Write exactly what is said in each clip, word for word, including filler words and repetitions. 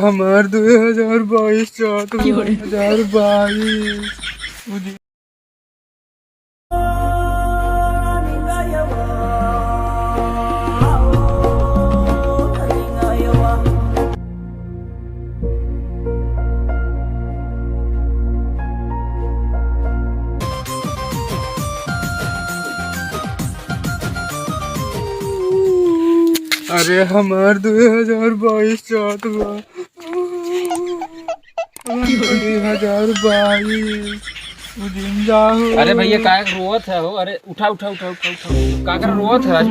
हमार दो हजार बाईस जात बा, क्यों रे? दो हजार बाईस। अरे हमार दो हजार बाईस जात बा। दो हजार बाईस, वो दिन जा हो। अरे भैया, काहे रोवत है हो? अरे उठा, उठा, उठा, उठा, उठा। का कर रोवत है राजू?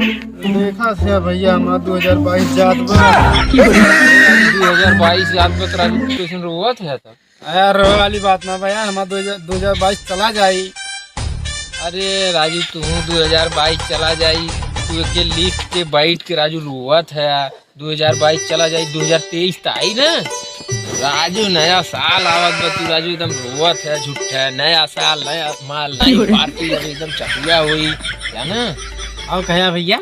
देखा से भैया, हमार दो हजार बाईस जात बा। दो हजार बाईस जात बा, तो राजू तू कैसन रोवत है तब? अरे, रोवे वाली बात ना भैया, हमार दो हजार, दो हजार बाईस चला जाई। अरे राजू, तू दो हजार बाईस चला जाई, तू एके लिख के बैठ के राजू रोवत है। दो हजार बाईस चला जाई, दो हजार तेईस त आई ना। राजू, नया साल आवत बा, तू राजू एकदम रोवत है, झूठ है। नया साल, नया माल, नई पार्टी, अभी एकदम चकुआ होई, जाना? और कहा भैया?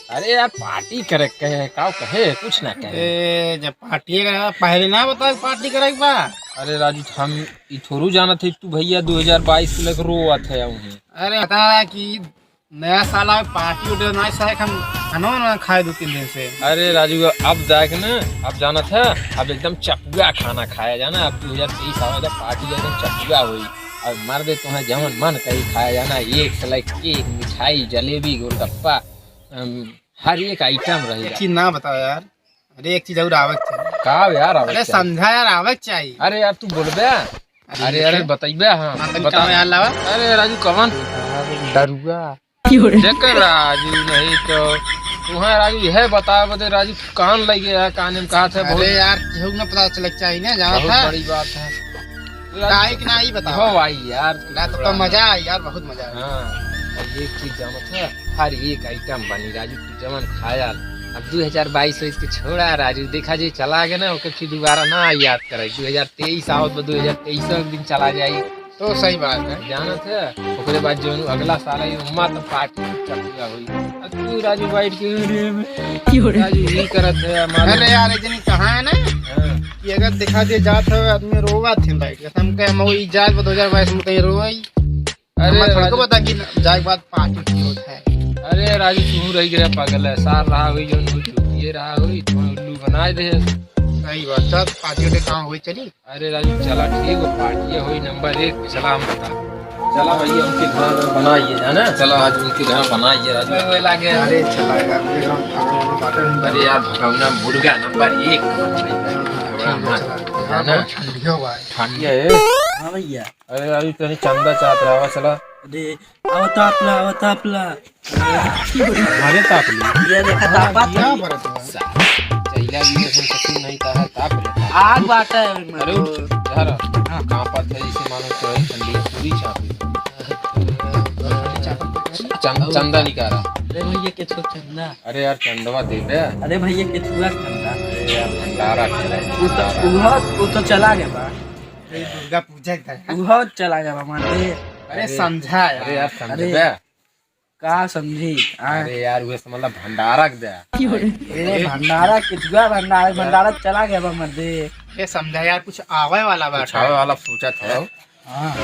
अरे यार, पार्टी करे के कहे, का कहे, कुछ ना कहे। ए, जब पार्टी करे, पहले ना बताओ पार्टी करे के बा। अरे राजू, हम ई थोड़ू जानत है तू भैया दो हजार बाईस के लेके रोवत है उन्हें। अरे बता कि नया साल आवे, पार्टी उर्टी ना सहे, हम खाना ना खाए दो तीन दिन से। अरे राजू, अब जाके ना, अब जानत है, अब एकदम चपुआ खाना खाया जाना। अब दो हजार तेईस आवे तो पार्टी एकदम चपुआ होई। अब मर दे तुम्हें जवन मन करी खाया जाना, एक से लेके एक, मिठाई, जलेबी, गोलगप्पा, अम, हर एक आइटम रही। एक चीज ना बताओ यार, अरे एक चीज और आवे के चाहिए। का यार आवे अरे के चाहिए? समझा यार, आवे के चाहिए। अरे यार तू बोलबे, अरे अरे अरे कैसे? बतैबे, हाँ हाँ, तनी बता। कहाँ यार लावा? अरे राजू कवन? दरुआ। क्यों रे? देख राजू नहीं तो तुम्हारा राजू यह बता बदे राजू कान लगे है, कान में कहा था बहुत। अरे यार केहू ना पता चले के चाहिए ना, जाना बहुत था। बड़ी बात है। काहे कि ना, ई बताओ। हो भाई यार। ना तो, तो मजा आई यार, बहुत मजा आई। हाँ, और एक चीज जानत है, हर एक आइटम बनी राजू, तू जवन खाया। अब दो हजार बाईस हो, इसके छोड़ा राजू, देखा जे चला गया ना, ओके फिर दोबारा ना याद करे। दो हजार तेईस आवत बा, दो हजार तेईस एक दिन चला जाई। तो सही बात है। जानत है, ओकरे बाद जो अगला साल आई, उम्मा तो पार्टी चल पूरा होई। अब तू राजू बैठ के, अरे, क्यों रे? राजू यही करत है, मालूम अरे यार, एक जनी कहा है ना हाँ। कि अगर दिखा दे जात हो, आदमी रोवा थे बैठ के। हम कहे, हम वही जात बा दो हजार बाईस में कहीं रोई। अरे हमार थोड़को राजू। बता कि जाए के बाद पार्टी की होत है। अरे राजू, तू रह गया पागल है, सार रहा हुई जो नू चुपिए रहा हुई, तुम्हें उल्लू बनाए दे। सही बात, चल पार्टी उठे कहाँ हुई चली। अरे राजू, चला ठीक हो, पार्टी होई नंबर एक, चला हम बता। चला भैया, उनके घर बनाइए, जाना? चला आज उनके घर बनाइए राजू। ओए, ओए, लागे। अरे चला यार, ये हम भगवान बाटे में अरे यार, भगवान मुर्गा नंबर एक। हाँ, चला। जाना? बहुत ठंडी हो भाई। ठंडी है। हाँ भैया। अरे राजू, तनी चंदा चाहत रहा, चला। अरे, आवत आपला, आवत आपला। हमारे ताप ली। ये देखा तापत क्या है। फर्क है? चैला भी ऐसे सच्ची नहीं कहा, ताप लेता। आग बाटे है ओइमे। अरे उठ, यार, हाँ। कांपत है जैसे मानो तो है ठंडी पूरी चाप ली। चंद-, चंदा निकाला। अरे भैया, के छो चंदा। अरे यार, चंदवा दे दे। अरे भैया, के छुआ चंदा। अरे यार, भंडारा खेला। वो तो, वो, वो तो चला गया बा। अरे दुर्गा पूजा का है। वो चला गया बा, मान ले। अरे अरे, समझा यार। अरे यार, समझ अरे। बे। का समझी? आ? अरे यार, उहे समझ ला भंडारा के दे। क्यों रे? ए, भंडारा, किचुआ भंडारा, भंडारा चला गया बा मर्दे। ए, समझा यार, कुछ आवे वाला कुछ बाटे। आवे वाला सोचत है। हाँ।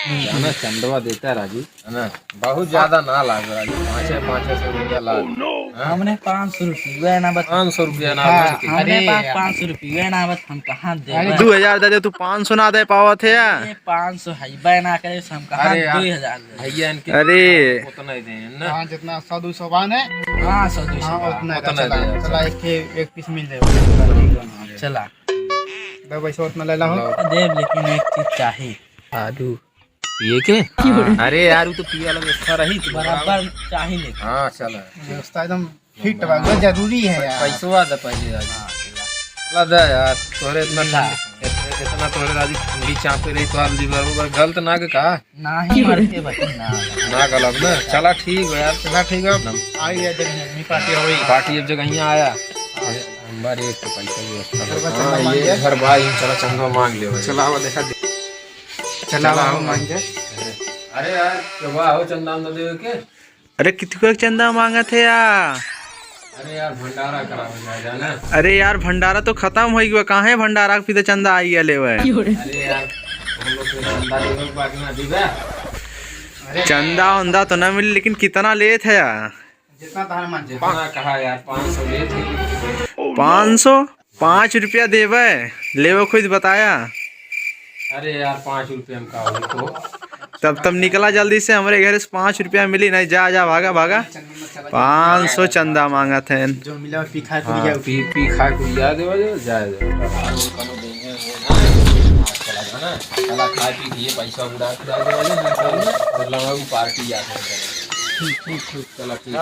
जाना चंदवा देता राजू, है ना? बहुत ज्यादा ना लाग राजू, पाँच सौ, पाँच सौ रुपया लाग। हाँ? हमने पाँच सौ रुपया ना बता। पाँच सौ रुपया ना हाँ, बता। हमरे अरे पास यार। पाँच सौ रुपया ना बस हम कहाँ दे अरे दो हजार दे दे, तू पाँच सौ ना दे पावत है यार। ये पाँच सौ है, बे ना करे, हम कहाँ अरे यार, दो हजार दे। भैया इनके अरे। उतना ही दे ना। हाँ, जितना सौ दो सौ बान है। हाँ, सौ दो सौ हाँ, बान। उतना का उतना चला, दे। चला, एक के, एक पीस मिल जाए। चला। दो पैसा उतना ले ला हो। लो। देब, लेकिन एक चीज चाही। आलू। पिए के? क्यों? अरे यार, वो तो पिए वाला व्यवस्था रही तो बराबर चाही लेकिन। हाँ, चला। व्यवस्था एकदम फिट बा, वो जरूरी है यार। पैसवा दे पहले राजू। ला दे यार, तोहरे इतना ला। ठंडी, इत-, इतना तोहरे राजू ठंडी चापे रही, तो लिवर उवर गलत ना के का? नाही मरते भाई, ना। ना गलब ना, चला ठीक बा यार। चला ठीक बा। नम- आई है जगह, मी पार्टी होई। पार्टी अब जगह यहाँ आया। नंबर एक पे पैसा व्यवस्था। घर बा, हाँ, चंदा मांग ये ले। घर बा, ये चला चंदा मांग ले भाई। चला, आवा देखा दे। चला, चला, आवा आवा। मांग ले। अरे यार, के बा हो चंदा उंदा देवे के? अरे, कितको के चंदा मांगत है यार? अरे यार, भंडारा करावे जाए जाना। अरे यार, भंडारा तो खतम होइ गवा, काहे भंडारा के पीछे चंदा आइ गवा लेवे? अरे यार, हम लोग के चंदा लेवे के बाकी ना दीबे। अरे चंदा उंदा तो ना मिली, लेकिन कितना लेत है यार? जितना तहार मन चाहे। जितना कहा यार, पाँच सौ लेत है। पाँच सौ? पाँच रुपया देबे, लेबे खुद बताया। अरे यार, पाँच रुपया में का होई तो? तब, तब निकला जल्दी से, हमरे घरे से पाँच रुपया मिली नहीं। जा, जा, भागा, भागा। पाँच सौ चंदा मांगत हैं। जो मिला पी खा हाँ, कुड़िया। पी, पी खा कुड़िया देवा जो, जा, जा। चला जाना, चला खा पी के ये पैसा उड़ा, उड़ा देवा जो, और लगा वो पार्टी याद है। ठीक, ठीक, ठीक। चला, ठीक।